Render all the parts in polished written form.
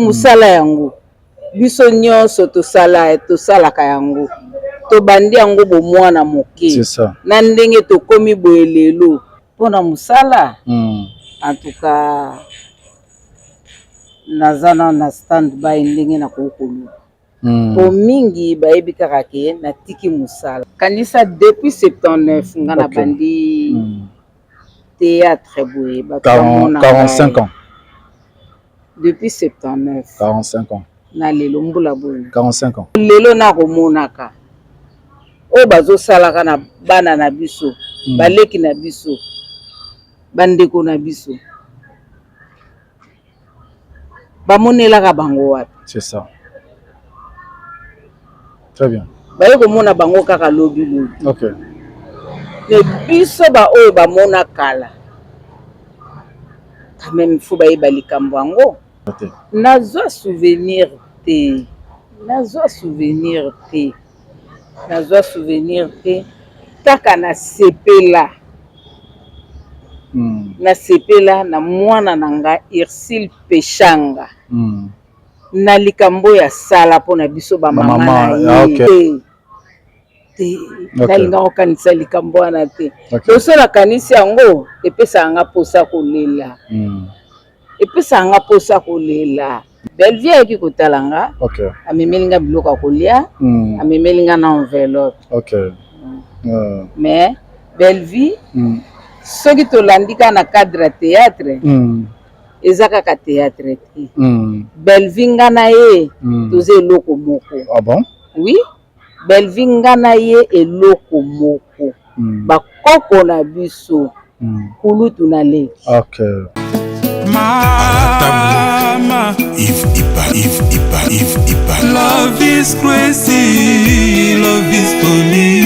Mosala yango biso nyonso tosala tosalaka yango tobandi yango bomwana moke C'est ça. na ndenge tokomi boye lelo mpona mosala. En tout cas, naza na na stand by ndenge nakoki koloba po mingi bayebi kaka ke natiki mosala. Kanisa depuis 79 nga nabandi théâtre boye, bato 40, bamona 45 ngai. ans. Depuis 79 45 ans. na lelo mbula boye. 45 ans. Lelo nakomonaka oyo bazosalaka na bana na biso, baleki na biso, bandeko na biso, bamonelaka bango wapi? C'est ça. Très bien. Baye komona bango kaka lobi lobi. Mais biso baoyo bamona kala, quand même faut bayeba likambo yango. Nazwa souvenir te, nazwa souvenir te, nazwa souvenir te, kaka nasepela. Nasepela na mwana na nga Ursule Peshanga na likambo oyo asala mpona biso bamama Bamama, na ye. Te te, nalinga kokanisa likambo wana te. Loso nakanisi yango, epesaka nga mposa kolela. Epesaka nga mposa kolela. Bellevie ayaki kotala nga. Amemeli nga biloko ya kolia. Amemeli nga na enveloppe. Mais Bellevie, soki tolandi kaka na cadre ya théâtre, eza kaka théâtre te. Bellevie, nga na ye toza eloko moko. Ah bon? Oui, Bellevie, nga na ye eloko moko. Bakoko na biso, kulutu na leki. Mama, Yves Ipa, Yves Ipa, Yves Ipa. Love is crazy, love is funny.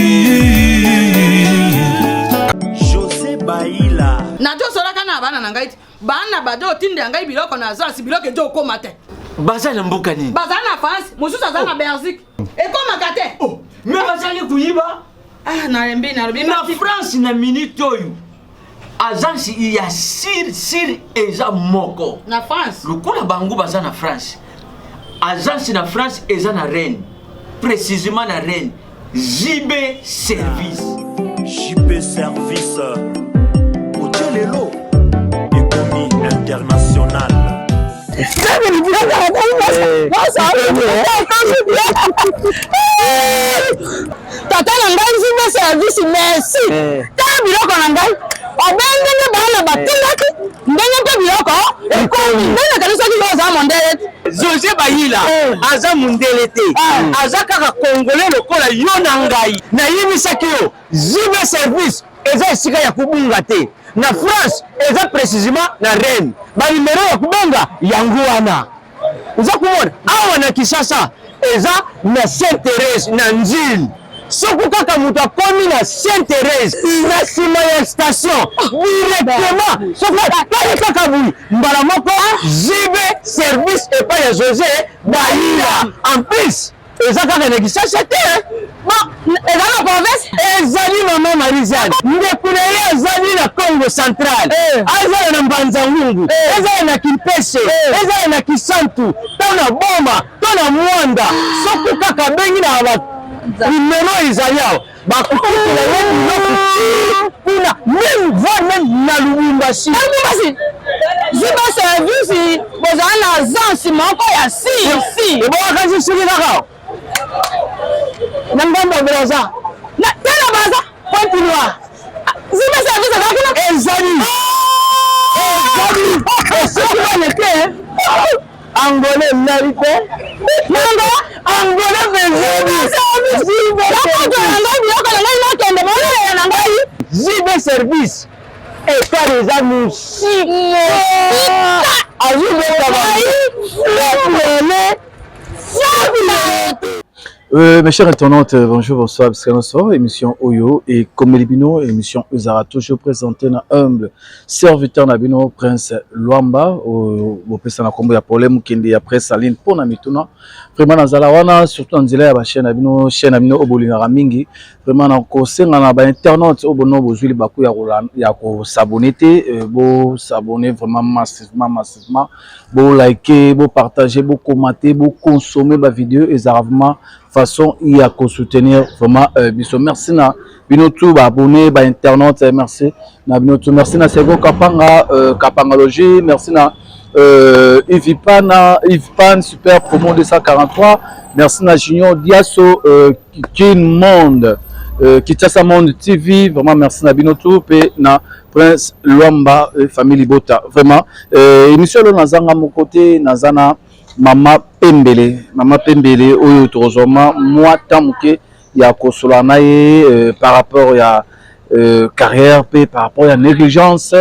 José Baila. Nazosolaka na bana na ngai ti bana bazo otindela ngai biloko na azasi, biloko ezo okóma te. Baza na mboka nini? Baza na France, mosusu aza na Belgique, ekómaka te. Oh, mais bazali koyiba. Ah, nalembi, nalobi. Na France, na minute oyo, agence ya sûr sûr eza moko. Na France. Lokola bango baza na France, agence na France eza na Rennes, précisément na Rennes, JB Service. JP Service. Otie lelo ekomi international. Tata na ngai JB Service, merci. Tala biloko na ngai obe ndenge bana batindaki, ndenge mpe biloko ekomi, ndenge nakanisaki yo oza mondele te. José Bayila aza mundele te, aza kaka Congolais lokola yo na ngai. Nayebisaki yo, JB Service eza esika ya kobunga te. Na France, eza précisément na Rennes. Banimero ya kobenga yango wana oza komona awa. Na Kinshasa, eza na Sainte Thérèse, na Njili. Soki kaka moto akomi na Sainte Thérèse, na nsima ya station directement, soki atali kaka boye, mbala moko JB Service epai ya José Bayila. En plus, eza kaka na Kinshasa te. Bon, eza na province. Ezali mama Marizane, ndeko na ye azali na Congo Central, azala na Mbanza Ngungu, ezala na Kimpese, ezala na Kisantu, to na Boma, to na Mwanda. Soki kaka abengi na ba nimero ezali awa, bakokutela ye biloko ti kuna, même voire même na Lubumbashi. Lubumbashi, JB Service bozala na agence moko ya si si. Ebongaka soki kaka na ngambo ya Braza. Tala, baza Pointe Noire. JB Service azalaki na Ezali, ezali. Soki bana te, Angolais nali te. Nanga. Angola vezeli. Nakoto na ngai, biloko na ngai, nakende bolelela na ngai. JB Service ekar eza mosika, azobeta bango. Mes chers internautes, bonjour, bonsoir, bisika nyonso. Émission oyo ekomeli bino, émission ezalaka toujours présentée na humble serviteur na bino Prince Luamba, oyo bopesa na kombo ya Paulin Mukende ya Presse Aline mpo na mituna. Vraiment nazala wana surtout na nzela ya ba chaîne na bino, chaîne na bino oyo bolingaka mingi. Vraiment na kosenga na ba internautes oyo bono bozwi libaku ya kola ya ko s'abonner te, bo s'abonner vraiment massivement, massivement. Bo liker, bo partager, bo commenter, bo consommer ba vidéo, ezalaka vraiment façon ya ko soutenir vraiment biso. Merci na bino tout ba abonnés, ba internautes, merci na bino tout. Merci na Sego Kapanga, Kapangalogie, merci na Yves Pana, Yves Pan, Super Promo 243, merci na Junior Diaso, Kin Monde, Kinshasa Monde TV, vraiment merci na bino tout, pe na Prince Luamba, famille Libota. Vraiment, émission lo nazanga mon côté, nazana Mama Pembele, Mama Pembele oyo tozoma moi temps moke ya kosola na ye par rapport ya carrière pe par rapport ya négligence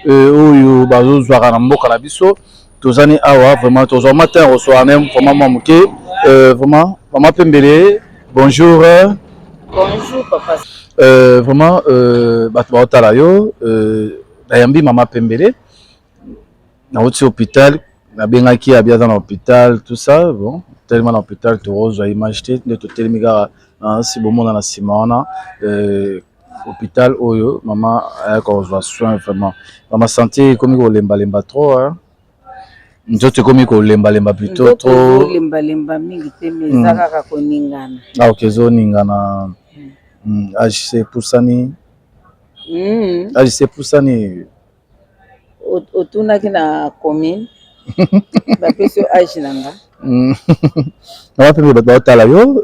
oyo bazozwaka na mboka na biso. Tozani awa vraiment tozoma temps kosola na ye vraiment moi moke. Vraiment Mama Pembele, bonjour. Bonjour papa. Vraiment bato baotala yo, nayambi Mama Pembele nauti hôpital, nabengaki abi aza na hôpital, tout ça. Bon, tellement na hôpital tozwa image te, nde totelemi kaka si bomona na nsima wana, hôpital oyo mama ayaka kozwa soin. Vraiment mama, santé ekomi kolembalemba trop, hein? Nzoto ekomi kolembalemba plutôt trop. Lembalemba mingi te, mais eza kaka koningana. Ah ok, ezoningana. Âge epusani. Âge epusani. Otunaki na commune, bapesi yo âge na nga? Mama Pembele, bato baotala yo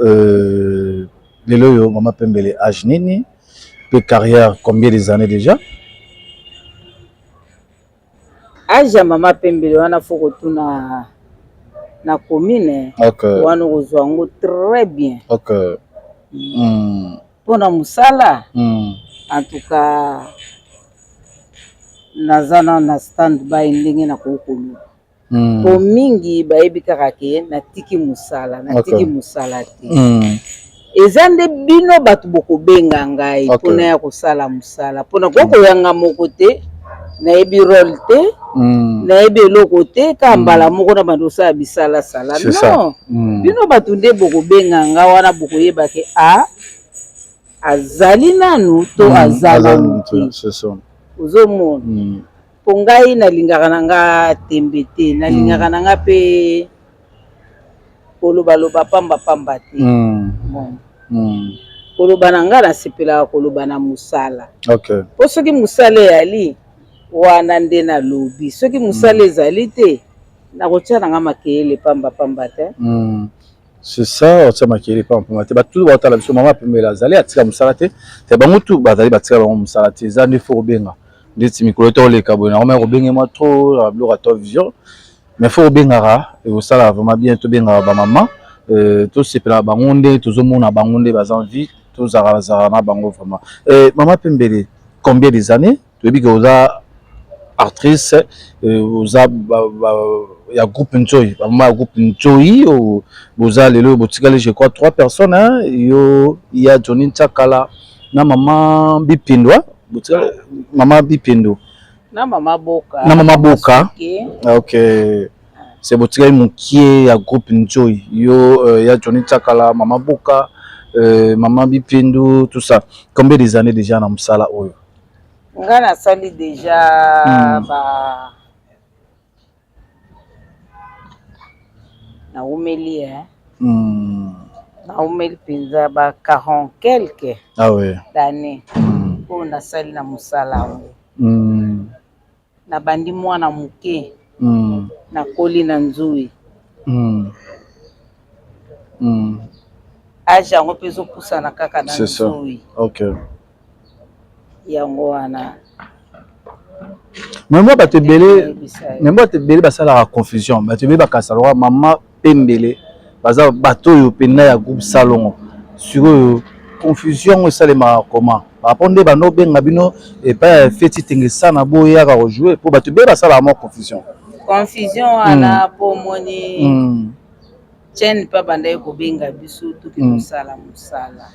lelo oyo. Mama Pembele, âge nini mpe carrière combien des années déjà? Âge ya Mama Pembele wana, fo kotuna na commune. Wana okozwa yango très bien. Mpona mosala, en tout cas naza na stand by ndenge nakoki koloba, po mingi bayebi kaka ke natiki mosala. Natiki mosala te. Eza nde bino bato bokobenga ngai mpona ya kosala mosala, mpona kokoyanga moko te. Nayebi rôle te, nayebi eloko te, kaka mbala moko na bando osala bisalasala. Non, bino bato nde bokobenga nga wana, bokoyeba ke a azali nanu to aza nanu te. Ozomona, mpo ngai nalingaka na nga tembe te, nalingaka na nga mpe kolobaloba pambapamba te. Bon, koloba na nga, nasepelaka koloba na mosala, mpo soki mosala eyali wana nde nalobi. Soki mosala ezali te, nakotia na nga makeyele pambapamba te. C'est ça, otia makeyele pambapamba te. Bato baotala biso, Mama Pembele azali atika mosala te te. Bango tu bazali batika bango mosala te. Eza nde fo kobenga ndeti mikolo te oleka boye, nakoma kobenge mwa trop na biloko ya Top Vision, mais fo kobengaka, ekosalaka vraiment bien. Tobengaka bamama, tosepelaka bango nde tozomona bango nde baza en vie, tozalaka na bango vraiment. Mama Pembele, combien des années? Toyebi ke oza actrice, oza ya groupe Nzoi, bamama ya groupe Nzoi oyo boza lelo botikali, je crois trois personnes, hein? Yo ya Johnny Ntsakala na mama Bipindwa, botikali mama Bipindo. Na mama Boka. Na mama Boka, ok. C'est botikali mokie ya groupe Nzoi, yo ya Johnny Ntsakala, mama Boka, mama Bipindu, tout ça. Combien des années déjà na mosala oyo? Nga nasali déjà ba naumeli, naumeli mpenza ba 40 quelque d'année oyo nasali na mosala yango. Nabandi mwana moke, nakoli na nzui. Âge yango mpe ezopusana kaka na nzui. Yango wana. Mais moi, bato ebele, mais moi, bato ebele basalaka confusion. Bato ebele bakasa loka Mama Pembele baza bato oyo mpenza ya groupe Salongo. Sikoyo confusion yango esalemaka comment par rapport nde bando obenga bino epai ya feti tengesana, boyaka kojouer? Mpo bato ebele basalaka mwa confusion. Confusion wana, mpo omoni. Chaine mpe abandaki kobenga biso toke kosala mosala.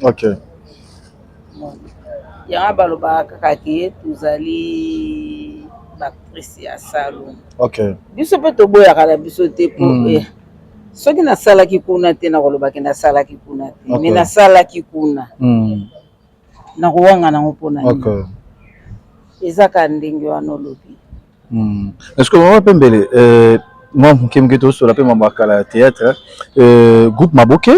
Yango balobaka kaka ke tozali baactrice ya salon. Biso mpe toboyaka na biso te po soki nasalaki kuna te, nakolobaki nasalaki kuna te. Mais nasalaki kuna, nakowanga nango mpona nini? Eza kaka ndenge wana olobi. Est-ce que mama Pembele, mwa moke moke tosola mpe mambo ya kala ya théâtre, groupe Maboke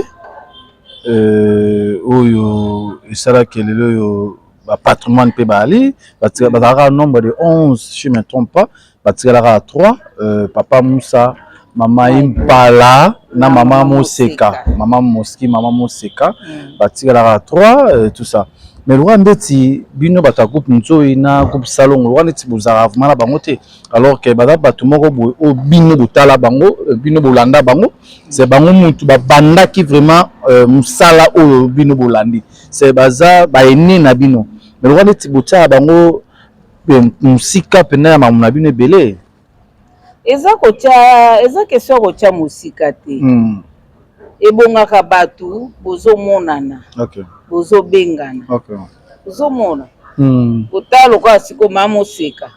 oyo esalaki lelo oyo bapatrimoine mpe baali bazalaka nombre de 11, si je me trompe pas, batikalaka ya 3, papa Musa, mama Impala na mama Moseka, mama Moski, mama Moseka, batikalaka 3, tout ça. Mais lokola ndeti bino bato ya groupe Nzoi na groupe Salongo, lokola neti bozalaka vraiment na bango te, alors que baza bato moko boye oyo bino botala bango, bino bolanda bango, c'est bango mutu babandaki vraiment mosala oyo bino bolandi, c'est baza baene na bino. Mais lokola neti botiaka bango mosika mpena ya makambo na bino ebele. Eza kotia, eza question ya kotia mosika te. Ebongaka bato bozomonana, bozobengana, ozomona, kotala lokola sikoyo mama Moseka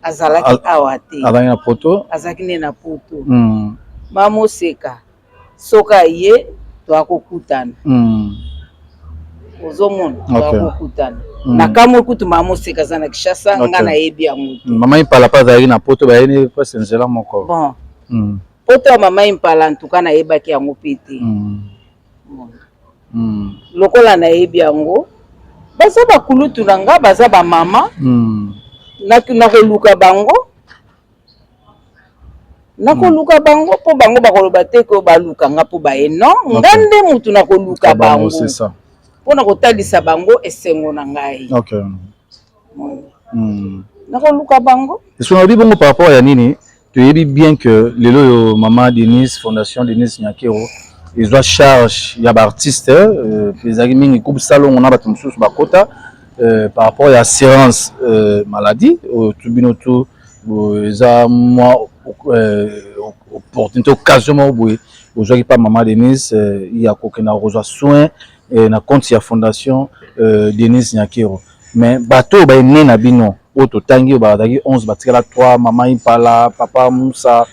azalaki awa te. Azalaki na Poto. Azalaki nde na Poto. Mama Moseka soki aye, toakokutana. Ozomona, toakokutana. Na kamwe kutu mama Moseka aza na Kinshasa, nga nayebi yango te. Mama Impala mpe azalaki na Poto, bayeni presque nzela moko. Bon, Poto ya mama Impala, en tout cas nayebaki yango mpe te. Lokola nayebi yango, baza bakulutu na nga, baza bamama. Nakoluka bango, nakoluka bango mpo bango bakoloba te ko baluka nga mpo baye. Non, nga nde mutu nakoluka bango mpona kotalisa bango esengo na ngai. Nakoluka bango. Soki nalobi bongo par rapport ya nini? Toyebi bien que lelo oyo mama Denise, Fondation Denise Nyakero ezwa charge ya baartiste, ezalaki mingi groupe Salongo na bato mosusu bakota par rapport ya assurance maladie oyo tu bino tu eza mwa opportunité, occasion moko boye bozwaki pa mama Denise ya kokenda kozwa soin na compte ya Fondation Denise Nyakero. Mais bato oyo baene na bino oyo totangi, oyo bazalaki 11, batikala 3: mama Impala, papa Musa,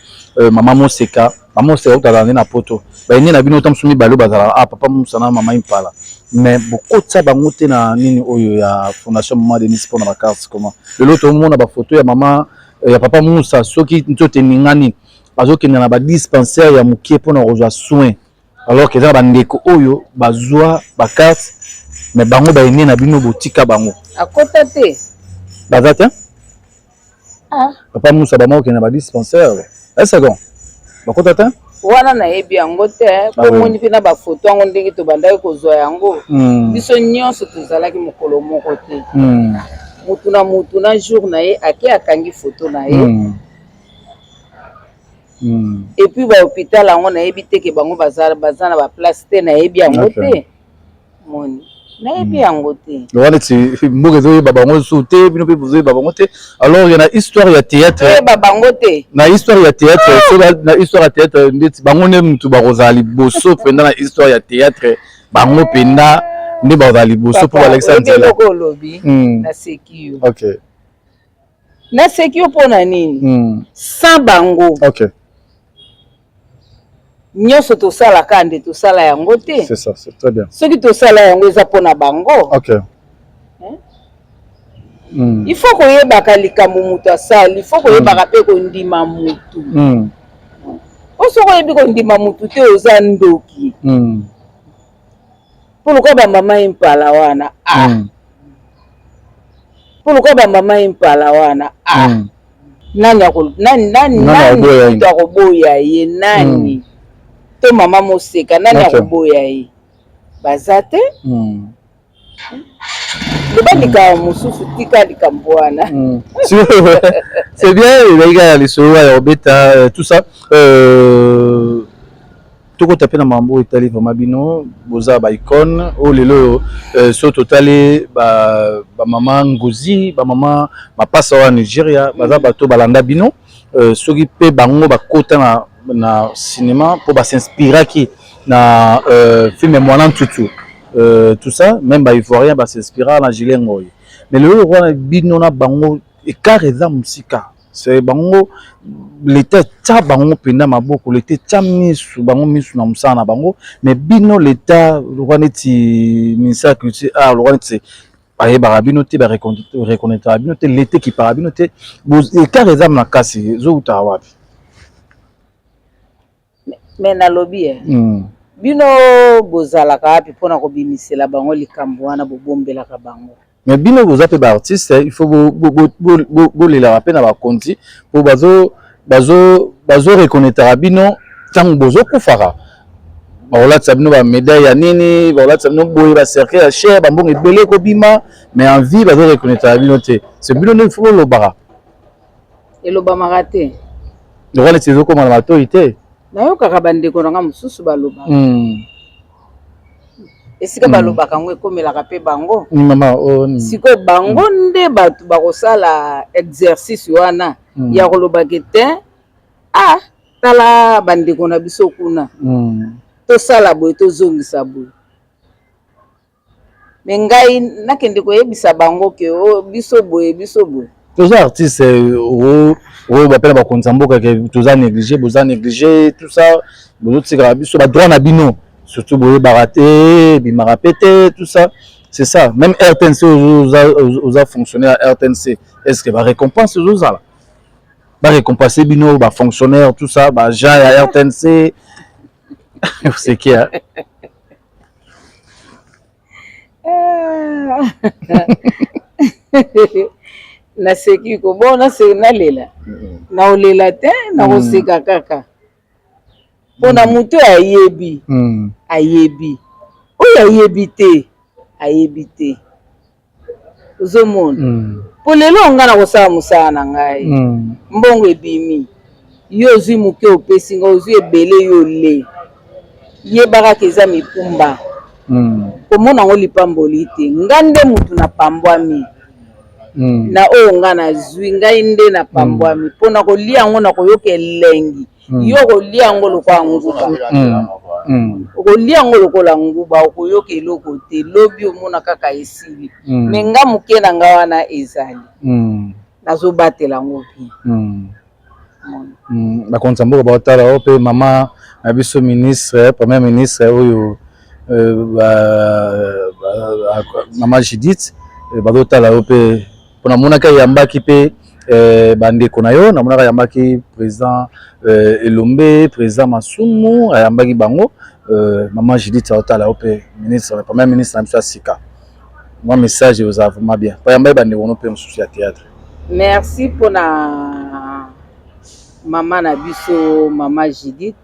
mama Moseka. Mama Moseka oyo tazala nde na Poto. Baene na bino ta mosusu mibale oyo bazalaka, ah, papa Musa na mama Impala, mais bokotia bango te na nini oyo ya Fondation mama Denise mpona bacarte. Comment lelo tomona bafoto ya mama, ya papa Musa, soki nzoto eningani, azokende na badispensaire ya mokie mpona kozwa soin, alors que eza na bandeko oyo bazwa bacarte, mais bango baene na bino botika bango? Akota te. Baza te. Ah. Papa Musa bama okende na badispensaire, est-ce bakota te? Wana nayebi yango te. Po moni mpe na bafoto yango, ndenge tobandaki kozwa yango, biso nyonso tozalaki mokolo moko te. Mutu na mutu na jour na ye ake akangi foto na ye. Et puis bahôpital yango, nayebi te ke bango baza na baplace te, nayebi yango te. Moni, nayebi yango te. Lokola neti mboka ezoyeba bango su te, bino mpe bozoyeba bango te, alors na histoire ya théâtre Toyeba bango te. Na histoire ya théâtre, so na histoire ya théâtre, ndeti bango nde mutu bakozala liboso mpenza na histoire ya théâtre, bango mpenza nde bakozala liboso mpo balakisa Oyebi nzela. Eloko olobi, naseki yo. Naseki yo mpo na nini? Sans bango, nyonso tosalaka nde tosala yango te. C'est ça, c'est très bien. Soki tosala yango, eza mpo na bango. Il faut koyebaka likambo moto asali, il faut koyebaka mpe kondima mutu. Po soki oyebi kondima mutu te, oza ndoki. Mpo lokola bamama Impala wana, ah, mpo lokola bamama Impala wana, ah, nani nani nani nani moto akoboya ye? Nani? To mama Moseka, nani akoboya ye? Baza te. Loba likambo mosusu, tika likambo wana. C'est bien, ezalaki kaka lisolo ya kobeta tout ça. Tokota mpe na makambo oyo etali vraiment bino. Boza baicône oyo lelo oyo, so totali bamama Ngozi, bamama Mapasa oyo ya Nigeria, baza bato balanda bino. Soki mpe bango bakota na na cinéma mpo basinspiraki na euh, film Mwana Ntutu euh, tout ça, même ba Ivoiriens basinspira na Julien Ngoy. Mais lelo wana bino na bango écart eza mosika. C'est bango l'État tia bango mpenza maboko, l'État tia misu bango misu na mosala na bango, mais bino l'État lokwa neti ministère ya culture art, lokwa neti bayebaka bino te, bareconnaîtraka bino te, l'État ekipaka bino te. Écart eza makasi, ezowutaka wapi? Mais nalobi e bino bozalaka wapi mpona kobimisela bango likambo wana bobombelaka bango? Mais bino boza mpe baartiste, il faut bolelaka mpe na bakonzi mpo bazo reconnaîtraka bino ntango bozokufaka. Bakolatisa bino bamédaille ya nini, bakolatisa bino boye, bacercueil ya cher, bambongo ebele ekobima, mais en vie bazo reconnaîtraka bino te. C'est bino nde il faut bolobaka. Elobamaka te. Lokola neti ezokóma na matoi te. Nayokaka bandeko na nga mosusu balobaka. Esika balobaka yango ekomelaka mpe bango. Mama oh. Sikoyo bango nde bato bakosala exercice wana ya kolobaka te: "Ah, tala bandeko na biso kuna, tosala boye, tozongisa boye." Mais ngai nakende koyebisa bango ke o biso boye, biso boye. Toza artiste oyo bapela bakonzi ya mboka ke toza négligé, boza négligé, tout ça, bozotikaka biso badroit na bino, surtout boyebaka te, ebimaka pe te, tout ça. C'est ça, même RTNC, oza fonctionnaire ya RTNC, est ce que barécompense ezozala, barécompense bino bafonctionnaire, tout ça, baagent ya RTNC? C'est qui, hein? Ah. Naseki ko bon, nalela, naolela te, nakoseka kaka mpona moto oyo ayebi. Ayebi oyo ayebi te, ayebi te. Ozomona, mpo lelo nga na kosala mosala na ngai, mbongo ebimi, yo ozwi moke opesi nga, ozwi ebele yo ole, yeba kaka eza mikumba. Komona yango lipamboli te. Nga nde mutu napambwami na oyo nga nazwi, ngai nde napambwami mpona kolia yango na koyoka elengi. Yo okolia yango lokola nguba, okolia yango lokola nguba, okoyoka eloko te. Lobi omona kaka esili. Mais nga moke na nga wana ezali, nazobatela yango bien. Bakonzi ya mboka baotala oyo mpe mama na biso ministre, premier ministre oyo mama Judith, bazotala yo mpe mpo namonaki ayambaki mpe bandeko na yo. Namonaki ayambaki président Elombe, président Masumu, ayambaki bango. Mama Judith aotala yo mpe, ministre, premier ministre na biso ya sika. Mwa message ozala vraiment bien po ayambaki bandeko no mpe mosusu ya théâtre. Merci mpona mama na biso, mama Judith.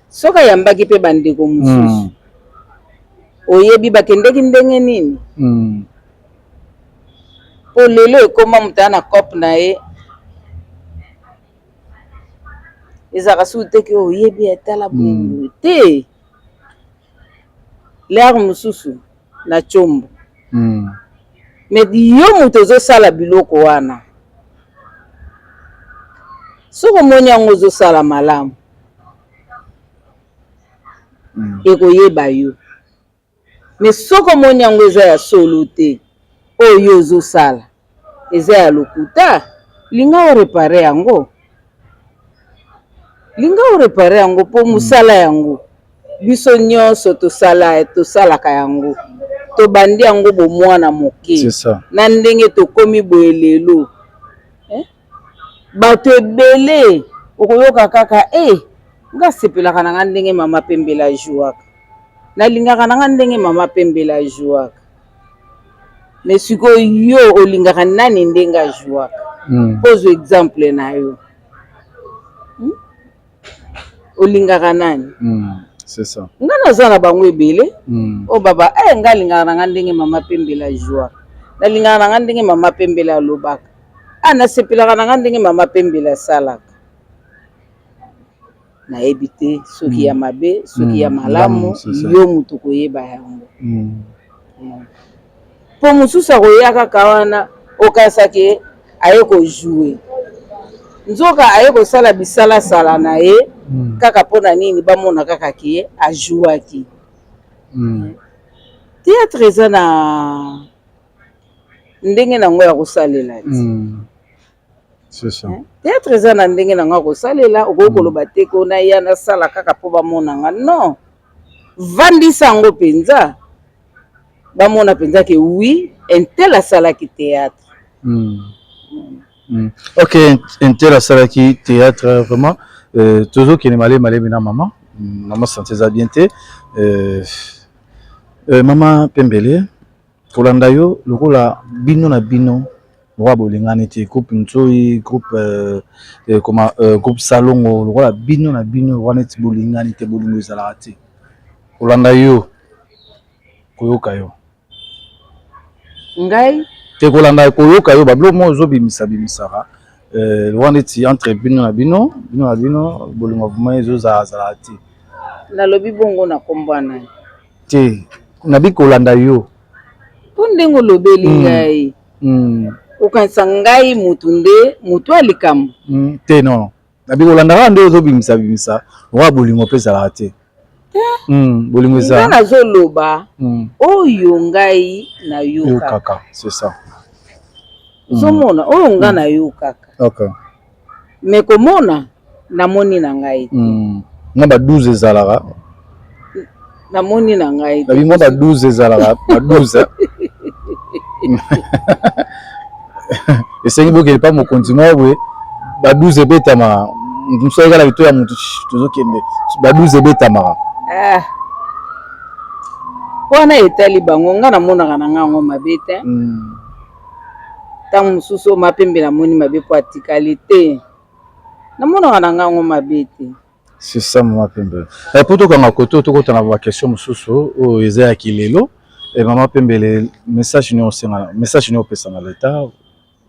Soki ayambaki mpe bandeko mosusu, oyebi bakendeki ndenge nini? Mpo lelo ekóma moto aya na cope na ye, ezalaka suku te ke oyebi atala boye te. L'heure mosusu na tshombo, mais yo moto ozosala biloko wana, soki omoni yango ozosala malamu, ekoyeba yo. Mais soki omoni yango eza ya solo te, oyo yo ozosala eza ya lokuta, linga oréparer yango, linga oréparer yango, mpo mosala yango biso nyonso tosala, tosalaka yango, tobandi yango bomwana moke. C'est ça. Na ndenge tokomi boye lelo, eh? Bato ebele okoyoka kaka e nga sepelaka na nga ndenge mama Pembela ajouaka, nalingaka na nga ndenge mama Pembela ajouaka. Mais sikoyo yo olingaka nani ndenge ajouaka? Ozwa exemple na yo, Olingaka nani? C'est ça. Nga naza na bango ebele. Oyo baba eh, nga alingaka na nga ndenge mama Pembela ajouaka, nalingaka na nga ndenge mama Pembela alobaka, ah, nasepelaka na nga ndenge mama Pembela asalaka. Nayebi te soki ya mabe, soki ya malamu. C'est ça. Yo moto koyeba yango. Mpo mosusu akoya kaka wana, okanisaki aye kojouer. Nzoka aye kosala bisalasala na ye kaka mpo na nini bamona kaka ke ajouaki. Théâtre eza na ndenge nango ya kosalela ti. C'est ça. Théâtre eza na ndenge nango ya kosalela. Okoki koloba te ko naya nasala kaka mpo bamona nga. Non, vandisa yango mpenza, bamona mpenza ke oui, un tel asalaki théâtre. Ok, un tel asalaki théâtre vraiment. Tozokende malemi malemi na mama. Mama, santé eza bien te. Mama Pembele, kolanda yo lokola bino na bino lokola bolingani te, groupe Nzoi, groupe comment, groupe Salongo, lokola bino na bino lokola neti bolingani te, bolingo ezalaka te. Kolanda yo, koyoka yo. Ngai? Te, kolanda, koyoka yo, babiloko moko ozobimisa bimisaka lokola neti entre bino na bino, bino na bino, bolingo vraiment ezozalazala te. Nalobi bongo na kombo wana? Te, nabi kolanda yo. Mpo ndenge olobeli ngai, okanisa ngai mutu nde mutu ya likambo? Te, non, nabi kolanda kaka nde ozobimisa bimisa lokola bolingo mpe ezalaka te. Bolingo eza. Nga nazoloba oyo ngai nayokaka. Yokaka, c'est ça. Ozomona, oyo nga nayokaka. Mais komona, namoni na ngai te. Mwa ba 12 ezalaka. Namoni na ngai te. Nabi mwa ba 12 ezalaka, ba 12 esengi bokende pa mokonzi moko boye, ba 12 ebetamaka, motu mosusu ayekala lito ya motu, tozokende, ba 12 ebetamaka. Ah. Wana etali bango. Nga namonaka na nga yango mabe te. Ntango mosusu oyo Mapembe namoni mabe mpo atikali te, namonaka na nga yango mabe te. C'est ça, mama Pembele. Po tokanga kote, tokota na baquestion mosusu oyo eza ya kilelo. Mama Pembele, message nini osenga, message nini opesa na l'état,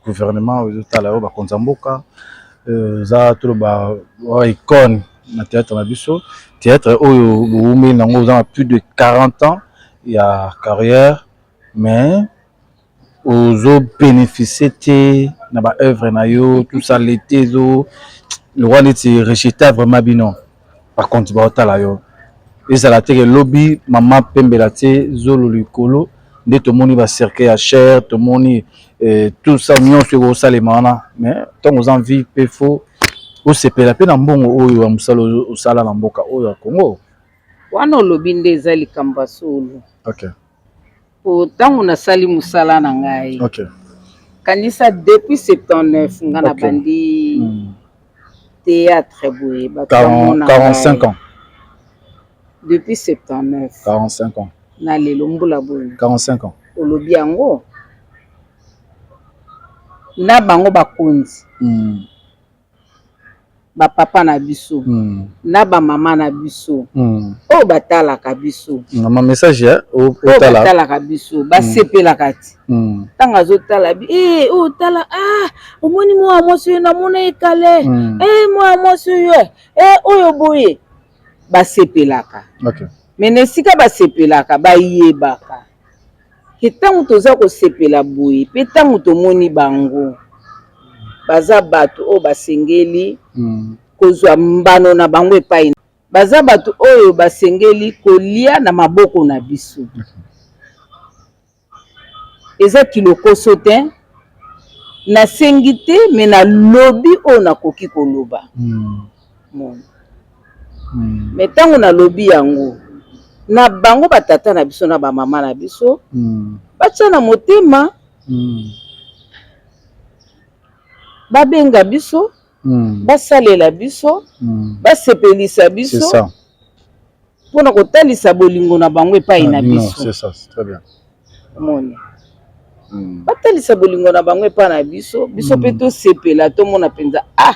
gouvernement oyo ezotala oyo, bakonzi ya mboka? Eza toloba icône na théâtre na biso, théâtre oyo bowumeli nango, oza na plus de 40 ans ya carrière, mais ozobénéficie te na baœuvre na yo, tout ça. Lete ezo lokwa neti rejeter vraiment bino. Bakonzi baotala yo, ezala te ke lobi mama Pembela te zolo likolo nde tomoni bacercueil ya cher, tomoni tout ça nyonso ekosalema wana. Mais ntango oza envie mpe, faut osepela mpe na mbongo oyo ya mosala osala na mboka oyo ya Congo. Wana olobi nde eza likambo ya solo. Po ntango nasali mosala na ngai, kanisa depuis 79 nga na bandi théâtre boye, bato bamona. 45 ans. Depuis 79. 45 ans. Na lelo mbula boye. 45 ans. Olobi yango na bango bakonzi, bapapa na biso na bamama na biso oyo batalaka biso. Mama, message ya oyo batalaka biso, basepelaka ti ntango azotala bi e oyo, tala, ah, omoni mwana mwasi oyo, namona ekale e mwana mwasi oyo e oyo boye, basepelaka. Mais na esika basepelaka, bayebaka ke ntango toza kosepela boye mpe ntango tomoni bango, baza bato oyo basengeli kozwa mbano na bango epai, baza bato oyo basengeli kolia na maboko na biso. Eza kilokoso te, nasengi te, mais nalobi oyo nakoki koloba. Mais ntango nalobi yango na bango, batata na biso na bamama na biso, batia na motema, babenga biso, basalela biso, basepelisa biso mpona kotalisa bolingo na bango epai na biso. Omoni, batalisa bolingo na bango epai na biso, biso mpe tosepela, tomona mpenza, ah,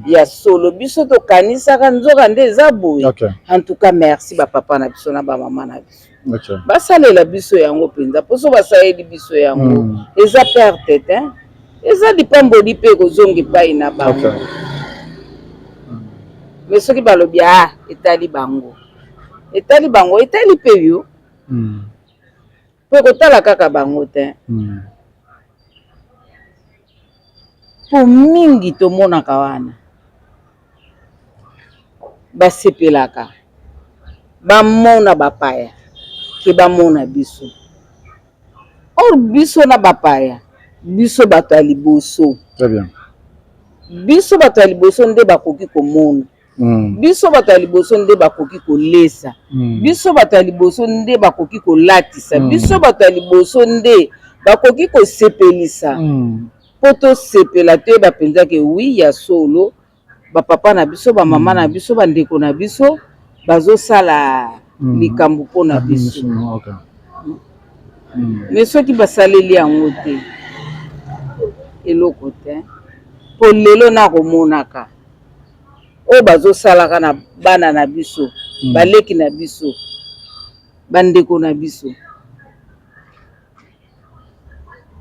ya solo, biso tokanisaka, nzoka nde eza boye. En tout cas, merci bapapa na biso na bamama na biso. Basalela biso yango mpenza, mposo basaleli biso yango, eza perte te, eza lipamboli mpe ekozonga epai na bango. Mais soki balobi, ah, etali bango, etali bango, etali mpe yo, mpo kotala kaka bango te. Mpo mingi tomonaka wana basepelaka bamona bapaya ke bamona biso. Or biso na bapaya, biso bato ya liboso. Très bien. Biso bato ya liboso nde bakoki komona. Biso bato ya liboso nde bakoki kolesa. Biso bato ya liboso nde bakoki kolatisa. Biso bato ya liboso nde bakoki kosepelisa. Mpo tosepela, toyeba mpenza ke oui, ya solo, bapapa na biso, bamama na biso, bandeko na biso bazosala likambo mpona biso. Mais soki basaleli yango te, eloko te. Mpo lelo nakomonaka oyo bazosalaka na bana na biso, baleki na biso, bandeko na biso,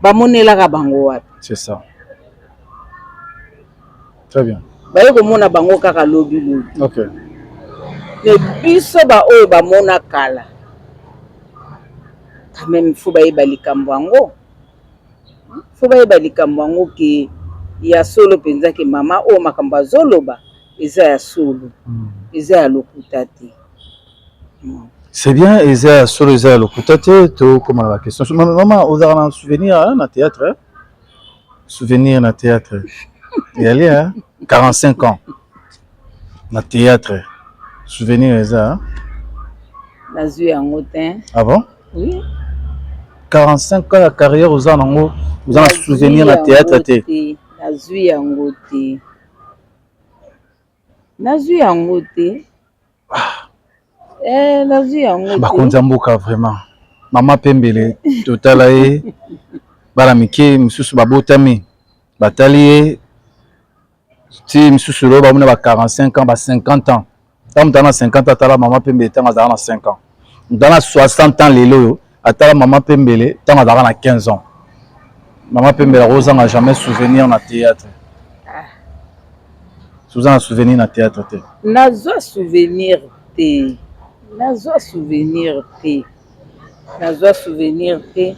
bamonelaka bango wapi? C'est ça. Très bien. Baye komona bango kaka lobi lobi. Mais biso baoyo bamona kala, quand même faut bayeba likambo yango, faut bayeba likambo yango ke ya solo mpenza, ke mama oyo makambo azoloba eza ya solo, eza ya lokuta te. C'est bien, eza ya solo, eza ya lokuta te. Tokóma na baquestion. Mama, ozalaka na souvenir, hein, na théâtre, hein? Souvenir na théâtre eyali, hein? 45 ans na théâtre, souvenir eza, hein? Nazwi yango te. Ah bon? Oui. 45 ans ya carrière, oza nango, oza na souvenir na théâtre te? Nazwi yango te, nazwi yango te. Eh, nazwi yango te. Bakonzi ya mboka, vraiment, mama Pembele, totala ye, bana mike misusu babotami batali ye ti misusu lelo bamona ba 45 ans, ba 50 ans. Ntango moto aza na 50 ans, atala mama Pembele ntango azalaka na 5 ans. Moto aza na 60 ans lelo oyo, atala mama Pembele ntango azalaka na 15 ans. Mama Pembele akozanga jamais souvenir na théâtre. Oza na souvenir na théâtre te? Nazwa souvenir te, nazwa souvenir te, nazwa souvenir te.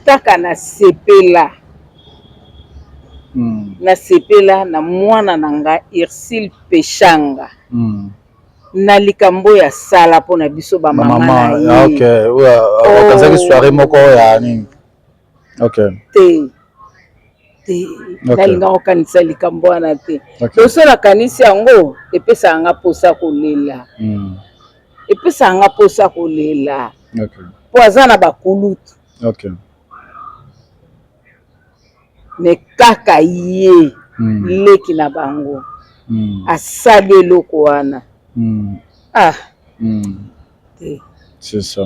Kaka nasepela, nasepela na mwana na nga Ursule Peshanga, na likambo oyo asala mpona biso bamama na ye. Ok, oyo soirée moko ya nini? Ok. Te te, nalinga kokanisa likambo wana te. Loso nakanisi yango, epesaka nga mposa kolela, epesaka nga mposa kolela, mpo aza na bakulutu, mais kaka ye, leki na bango, asali eloko wana. Ah, te. C'est ça.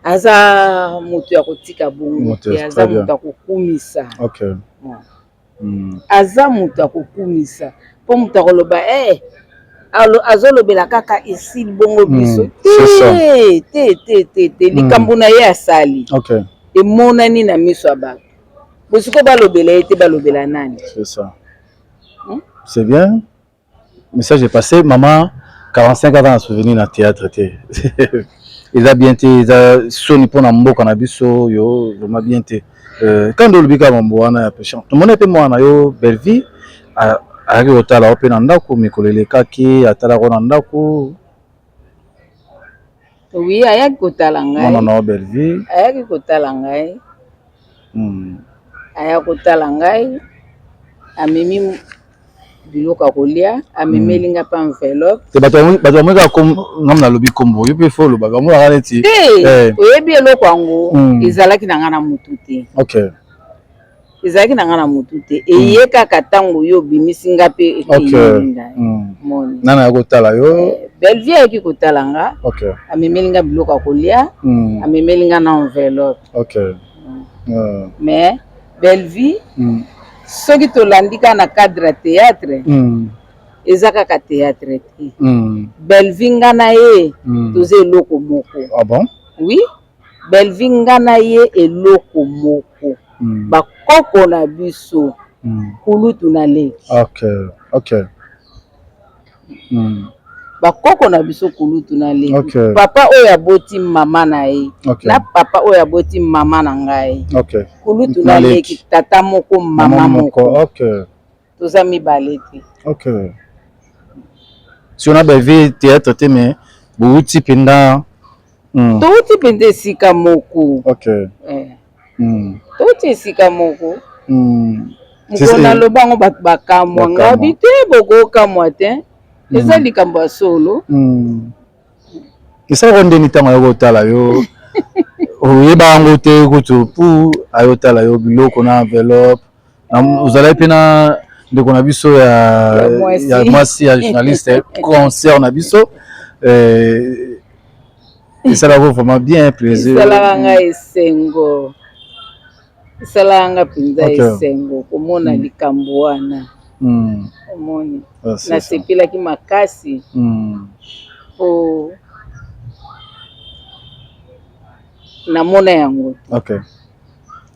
Aza moto ya kotika bongo te, aza moto ya kokumisa. Aza moto ya kokumisa, mpo moto akoloba eh, azolobela kaka esili bongo, biso te te te te te. Likambo na ye asali emonani na miso ya bato. Bosiko balobela ye te, balobela nani? C'est ça. C'est bien, message est passé. Maman, 45 ans na souvenir na théâtre te, eza bien te, eza soni mpona mboka na biso oyo, vraiment bien te. Quand nde olobi kaka mambo wana ya péchant, tomoni mpe mwana yo Bellevie ayaki kotala yo mpe na ndako mikolo elekaki, atalaka na ndako. Oui, ayaki kotala ngai. Mwana na yo Bellevie. Ayaki kotala ngai. Aya kotala ngai, amemi biloko ya kolia, amemeli nga mpe enveloppe. Te, bato bamoni kaka ngam nalobi kombo yo mpe fo oloba, bamonaka neti te. Oyebi eloko yango, ezalaki na nga na motu te. Ezalaki na nga na motu te, eye kaka ntango yo obimisi nga mpe ekeyeli ngai. Moni. Nani aya kotala yo? Bellevie ayaki kotala nga. Amemeli nga biloko ya kolia, amemeli nga na enveloppe. Mais Bellevie, soki tolandi kaka na cadre ya théâtre, eza kaka théâtre te. Bellevie, nga na ye toza eloko moko. Ah bon? Oui, Bellevie, nga na ye eloko moko. Bakoko na biso, kulutu na leki. Bakoko na biso kulutu na leki. Okay. Papa oyo aboti mama na ye. Okay. Na papa oyo aboti mama na ngai. Okay. Kulutu na leki, tata moko mama, mama moko. Okay. Toza mibale te. Okay. Si on a bavé théâtre te mais bouti mpenza. Touti mpenza esika moko. Okay. Eh. Touti esika moko. Mokolo naloba yango bato bakamwa ngabi te, bokokamwa te. Eza likambo ya solo. Esalaka ndeni ntango ayo kotala yo, oyeba yango te kutu pu ayotala yo biloko na enveloppe, ozalaki mpe na ndeko na biso ya mwasi ya journaliste concert na biso. Esalaka vraiment bien plaisir. Esalaka ngai esengo, esalaka nga mpenza esengo komona likambo wana. Omoni, nasepelaki makasi po namona yango. Ok,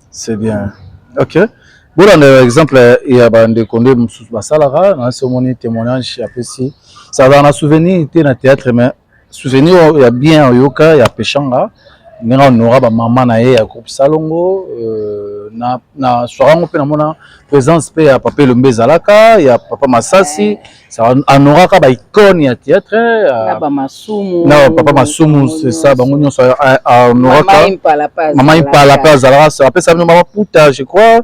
c'est bien. Ok, bolanda exemple ya bandeko nde mosusu basalaka nasi. Omoni témoignage apesi, ça va na souvenir te na théâtre, mais souvenir ya bien oyoka ya Peshanga, ndenge honora bamama na ye ya groupe Salongo. Na soirée yango mpe namona présence mpe ya papa Elombe, ezalaka ya papa Masasi, honoraka baicône ya théâtre. Na bamasumu. Na papa Masumu, c'est ça, bango nyonso honoraka. Mama Impala mpe azalaka, apesa bino mama Puta, je crois,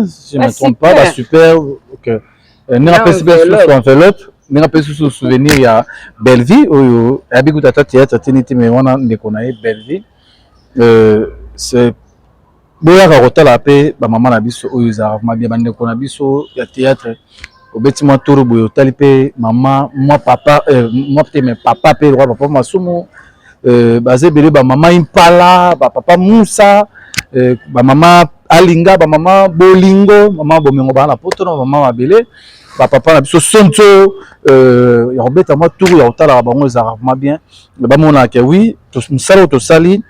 si je me trompe pas, basuper. Ok, ndenge apesi mpe susu enveloppe, ndenge apesi susu souvenir ya Bellevie oyo ayebi kuta ata théâtre tini te, mais wana ndeko na ye Bellevie. C'est boyaka kotala mpe bamama na biso oyo ezalaka vraiment bien, bandeko na biso ya théâtre. Obeti mwa toro boye, otali mpe mama mwa papa, mwa te, mais papa mpe lokwa papa Masumu, baza ebele, bamama Impala, bapapa Musa, bamama Alinga, bamama Bolingo, mama Bomengo, baa na Poto, na bamama mabele, bapapa na biso Sonso, ya kobeta mwa tour ya kotalaka bango ezalaka vraiment bien. Bamonaka ke oui, mosala oyo tosali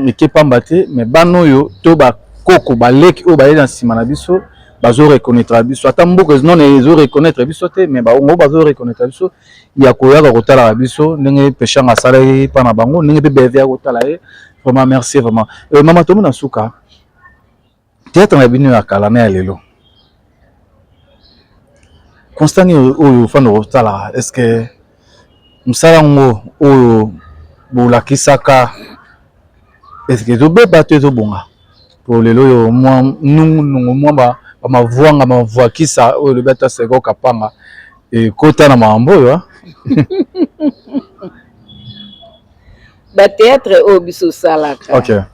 eke pamba te, mais bana oyo to bakoko baleki oyo bayeli na nsima na biso bazo reconnaître biso. Ata mboka non ezo reconnaître biso te, mais bango bazo reconnaître biso ya koyaka kotalaka biso, ndenge Peshanga asalaki mpa na bango, ndenge mpe Beve ya kotala ye. Vraiment merci, vraiment. Mama, tomona suka théâtre na bino ya kala na ya lelo. Constat nini oyo ofanda kotalaka? Est ce que mosala yango oyo bolakisaka, est ce que ezobeba to ezobonga? Po lelo oyo mwa nungunungu, mwa bamavwanga mavwakisa oyo elobi ata seko kapanga ekota na makambo oyo. Bathéâtre oyo biso osalaka,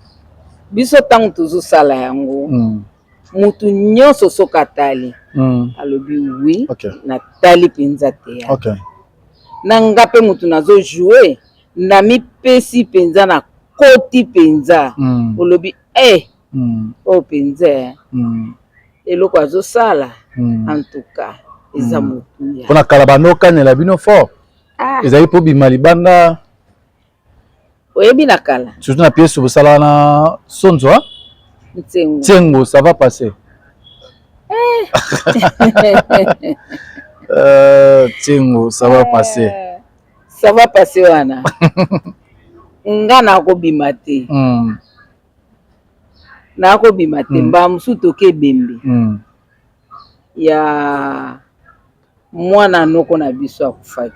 biso ntango tozosala yango, mutu nyonso soki atali, alobi oui, natali mpenza théâtre. Na nga mpe mutu nazojoue, namipesi mpenza, na koti mpenza. Olobi e oyo mpenza, eloko azosala, en tout cas eza motuya. Mpona kala banokanela bino fort, ezali mpo bima libanda. Oyebi na kala, surtout na pièce bosalaka na Sonzo. Ntiengo. Ntiengo, ça va passer. Ntiengo, ça va passer. Ça va passer wana, nga nakobima te. Nakobima te. Mbala mosusu toke ebembe ya mwana noko na biso akufaki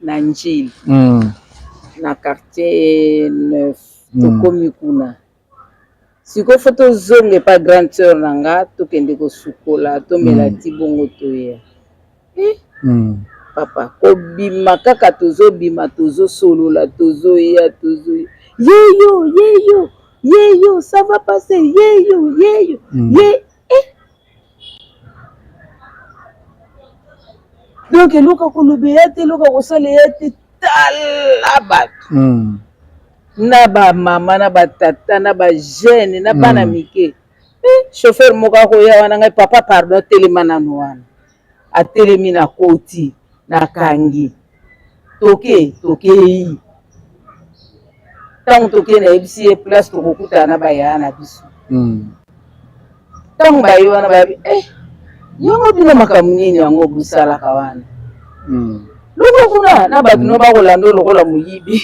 na Njili, na quartier 9. Tokomi kuna sikoyo, faut tozonga epa grande sœur na nga, tokende kosukola, tomela ti bongo toya. Eh, papa, kobima kaka tozobima, tozosolola, tozoya, tozoya, yeyo yeyo yeyo, ça va passer, yeyo yeyo ye eh. Donc eloko koloba eya te, eloko kosala eya te. Tala bato, na bamama, na batata, na bajeune, na bana mike. Eh, chauffeur moko akoya wana, ngai papa pardon, telema nanu wana. Atelemi, na koti, nakangi, toke, tokei. Ntango tokei, nayebisi ye place tokokutana na bayaya na biso. Ntango baye wana, bayebi eh, yango bino makambo nini yango bosalaka wana. Loko kuna na bato no bakolanda lokola moyibi.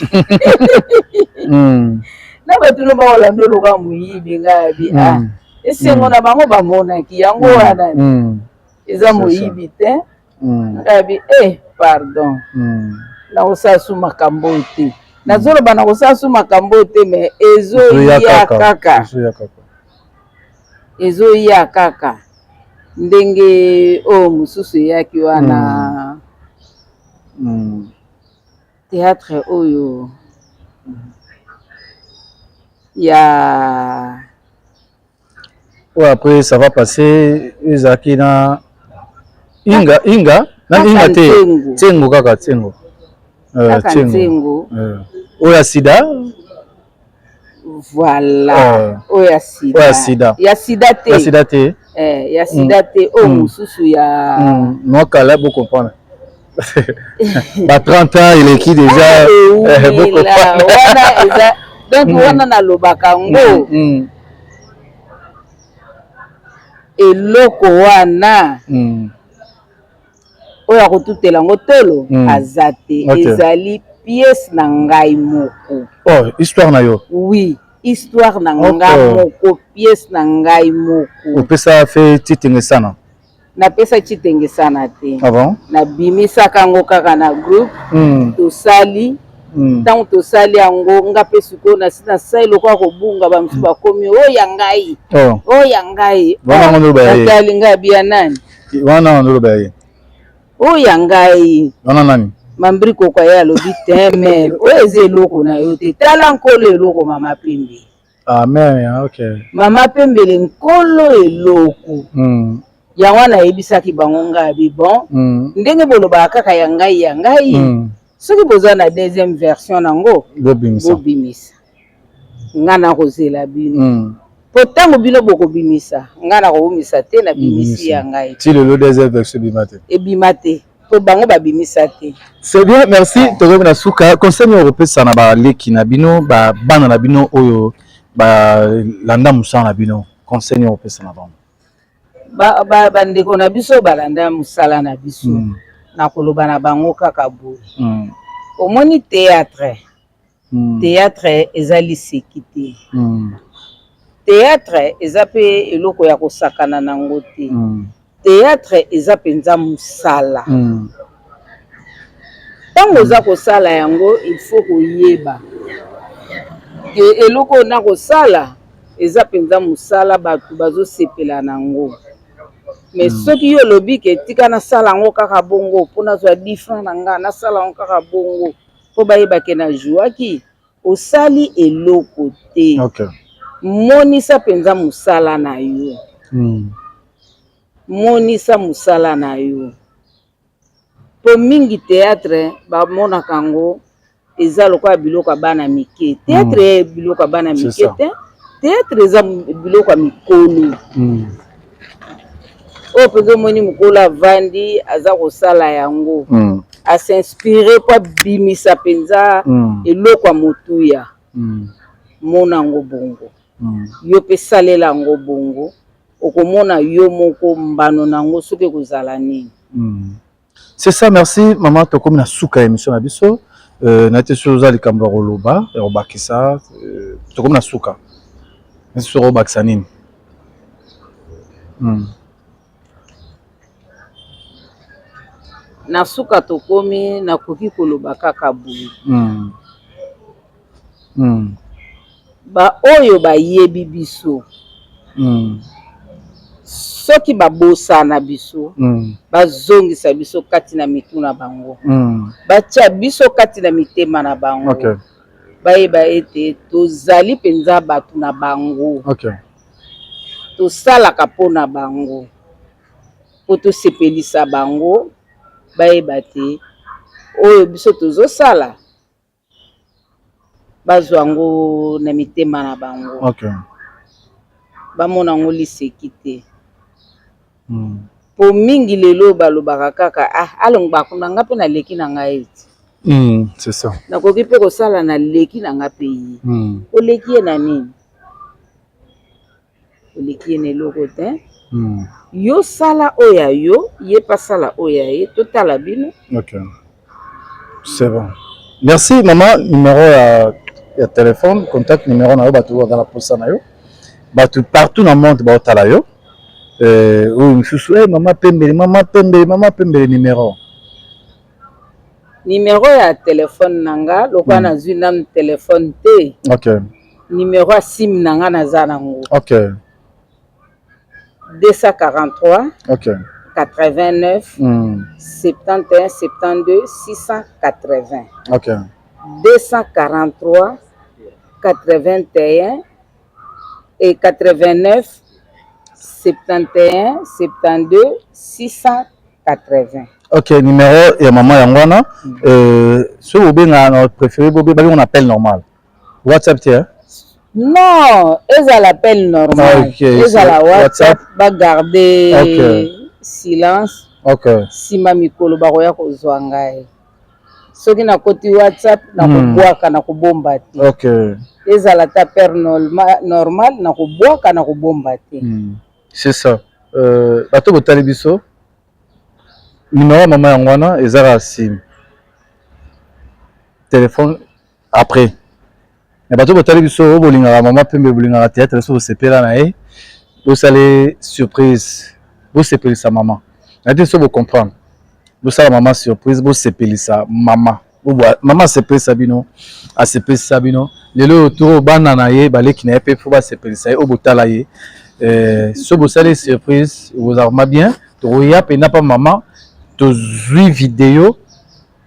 Na bato no bakolanda lokola moyibi ngai abi ah esengo na bango bamonaki yango wana eza moyibi te. Ngai abi eh pardon. Nakosala su makambo oyo te. Nazoloba nakosala su makambo oyo te mais ezoya kaka. Ezoya kaka ndenge oyo mosusu eyaki wana théâtre oyo ya oyo après ça va passer ezalaki na inga inga na inga te ntengo kaka ntengo ntengo oyo ya sida. Voilà, oyo ya sida. Oyo ya sida. Ya sida te. Ya sida te. Eh, ya sida te oyo mosusu ya Nokala bo comprendre. Ba 30 ans eleki déjà. Bo comprendre. Wana eza donc wana nalobaka yango. Eloko wana oyo akotutela yango tolo aza te. Ezali pièce na ngai moko. Oh, histoire na yo. Oui, histoire na nga moko, pièce na ngai moko. Opesa fe Tshitenge sana. Napesa Tshitenge sana te. Ah bon? Nabimisaka yango kaka na groupe. Tosali. Ntango tosali yango nga mpe sikoyo nasi nasali lokola kobunga bamosusu bakomi oyo ya ngai. Oyo ya ngai. Wana ngo ndoba ye. Natali ngai bia nani? Wana ngo ndoba ye. Oyo ya ngai. Wana nani? Mambri koko ye alobi te mère oyo eza eloko na yo te tala nkolo eloko mama Pembe. Ah mère, okay. Mama Pembele nkolo eloko. Yango wana ayebisaki bango ngai abi bon ndenge bolobaka kaka ya ngai ya ngai soki boza na deuxième version nango bobimisa. Bobimisa. Nga nakozela bino. Po ntango bino bokobimisa nga nakobimisa te na bimisi ya ngai. Ti lelo deuxième version ebima te. Ebima te. Po bango babimisa te. C'est bien, merci. Tokomi na suka. Conseil nini okopesa na baleki na bino, ba bana na bino oyo balanda mosala na bino? Conseil nini okopesa na bango? Bandeko na biso balanda mosala na biso. Nakoloba na bango kaka boye. Omoni théâtre. Théâtre eza liseki te. Théâtre eza pe eloko ya kosakana nango te. Théâtre eza mpenza mosala. Ntango oza kosala yango, il faut koyeba ke eloko oyo nakosala eza mpenza mosala, bato bazosepela nango. Mais soki yo olobi ke tika nasala yango kaka bongo mpo nazwa 10 francs na nga, nasala yango kaka bongo mpo bayeba ke najouaki, osali eloko te. Monisa mpenza mosala na yo. Monisa mosala na yo. Po mingi théâtre bamonaka yango eza lokola biloko ya bana mike. Théâtre biloko ya bana mike te. Théâtre eza biloko ya mikolo. Oyo mpenza omoni mokolo avandi aza kosala yango. A s'inspirer po abimisa mpenza eloko ya motuya. Mona yango bongo. Yo mpe salela yango bongo. Okomona yo moko mbano nango soki ekozala nini. C'est ça, merci maman. Tokomi na suka ya émission na biso. Na te soki oza likambo ya koloba ya kobakisa, tokomi na suka. Soki okobakisa nini? Na suka tokomi, nakoki koloba kaka boye. Ba oyo bayebi biso, soki babosana biso, bazongisa biso kati na mitu na bango, batia biso kati na mitema na bango, bayeba ete tozali mpenza bato na bango, tosalaka mpo na bango, mpo tosepelisa bango, bayeba te oyo biso tozosala bazwa yango na mitema na bango, bamona yango liseki te. Po mingi lelo balobaka kaka ah alongba kuna nga mpe naleki na ngai ete. C'est ça. Nakoki mpe kosala naleki na nga mpe ye. Oleki ye na nini? Oleki ye na eloko te. Yo sala oyo ya yo, ye mpe asala oyo ya ye, totala bino. C'est bon, merci mama. Numéro ya téléphone, contact numéro na yo, bato baza na posa na yo, bato partout na monde baotala yo, oyo mosusu, mama Pembele, mama Pembele, mama Pembele, numéro? Numéro ya telefone na nga, lokola nazwi nanu telefone te, numéro ya sim na nga naza nango: 243 89 71 72 680. 243 81 et 89 71 72 680. Ok, numéro ya mama yango wana. Soki obengaka na préféré, babenga na appel normal, WhatsApp te, hein? Non, ezala appel normal. Ezala WhatsApp, bagarde silence. Nsima mikolo bakoya kozwa ngai. Soki nakoti WhatsApp, nakobwaka, nakobomba te. Ezala ta appel normal, nakobwaka, nakobomba te. C'est ça. Bato botali biso, numéro ya mama yango wana, ezaka sim téléphone. Après, me bato botali biso oyo bolingaka mama Pembe, bolingaka théâtre, so bosepela na ye, bosala surprise, bosepelisa mama na te. So bocomprendre, bosala mama surprise, bosepelisa mama. Mama asepelisa bino, asepelisa bino lelo oyo. To bana na ye, baleki na ye mpe, fo basepelisa ye. Oyo botala ye, so bosali surprise, ozala vraiment bien. Tokoya mpena mpa mama, tozwi video,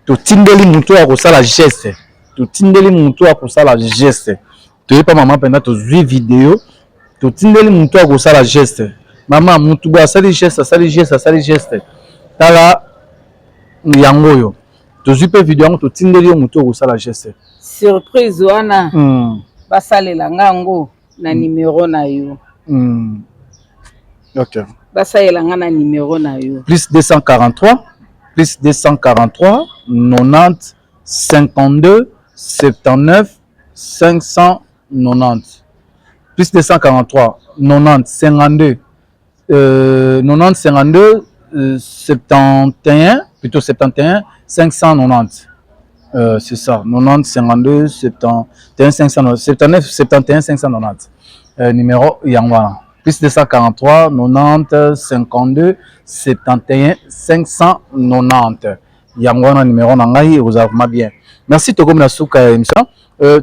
totindeli motu oyo akosala geste, totindeli motu oyo akosala geste. Toye mpa mama mpenza, tozwi video, totindeli motu oyo akosala geste. Mama, motu boye asali geste, asali geste, asali geste, tala yango oyo. Tozwi mpe video yango, totindeli yo motu oyo akosala geste. Surprise wana, basalela nga yango na numéro na yo. Basalela nga na numéro na yo. Plus 243, plus 243 90 52 79 590, plus 243 90 52 90 52 71, plutôt 71 590. C'est ça, 90 52 71 590, 79 71 590. Numéro yango wana, plus 243 90 52 71 590, yango wana numéro na ngai. Ekozala vraiment bien, merci. Tokomi na suka ya émission.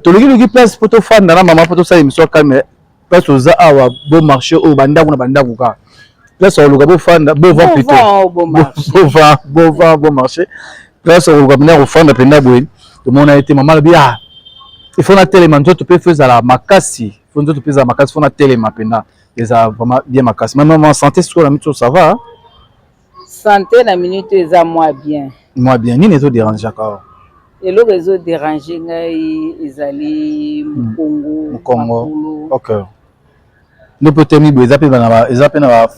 Tolukiluki place mpo tofanda na mama, mpo tosala émission calme. Place oza awa, Beau Marché oyo, bandako na bandako kaka. Place oluka bofanda, Beauvent plutôt, Beauvent, Beauvent, Beau Marché. Place oluka mpenza kofanda mpenza boye, tomona ete mama alobi: "Ah, il faut natelema, nzoto mpe fo ezala makasi, fo nzoto mpe ezala makasi, fo natelema mpenza." Ezala vraiment bien makasi. Mama, santé sikoyo na mito, ça va? Santé na minute eza mwa bien. Mwa bien. Nini ezoderangeaka awa? Eloko ezoderange ngai ezali mokongo. Mokongo. Makolo. Ok, nde mpe otemi boye, eza mpe eza mpe na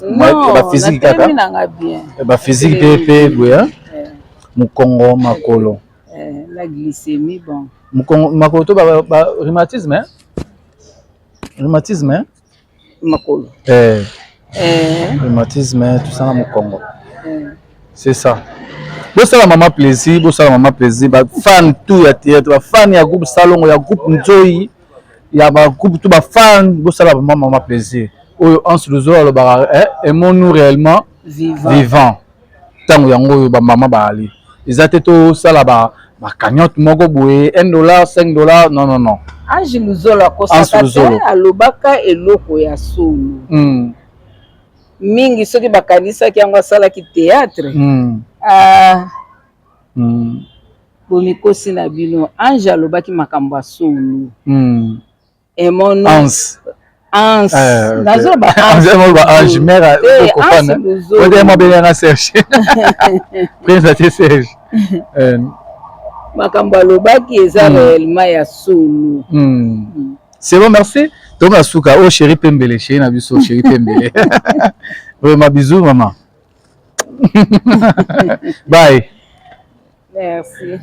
baphysique kaka? Nanga bien. Baphysique mpe boye, mokongo, makolo. La glycémie, bon. Mokongo, makolo to rhumatisme, rhumatisme. Makolo. Eh, rhumatisme, tout ça na mokongo. C'est ça. Bosala mama plaisir, bosala mama plaisir. Bafan tout ya théâtre, bafan ya groupe Salongo, ya groupe Nzoi, ya bagroupe tout, bafan, bosala vraiment mama plaisir. Oyo Anse Luzo alobaka, aimons-nous réellement vivant, vivant. Ntango yango oyo bamama baali, eza te tosala bacagnotte moko boye, 1 dollar, 5 dollar, non, non, non. Ange Luzolo akosaka te, alobaka eloko ya solo. Mingi soki bakanisaki yango asalaki théâtre. Ah, bomikosi na bino. Ange alobaki makambo ya solo. Emono Anse. Anse. Nazoloba Ange mare mabelanga Serge, prince atie Serge. Makambo alobaki eza réellement ya solo. C'est bon, merci. Tokomi na suka. Oyo chéri Pembele, chéri na biso, chéri Pembele, vraiment bisous mama, bye. Merci.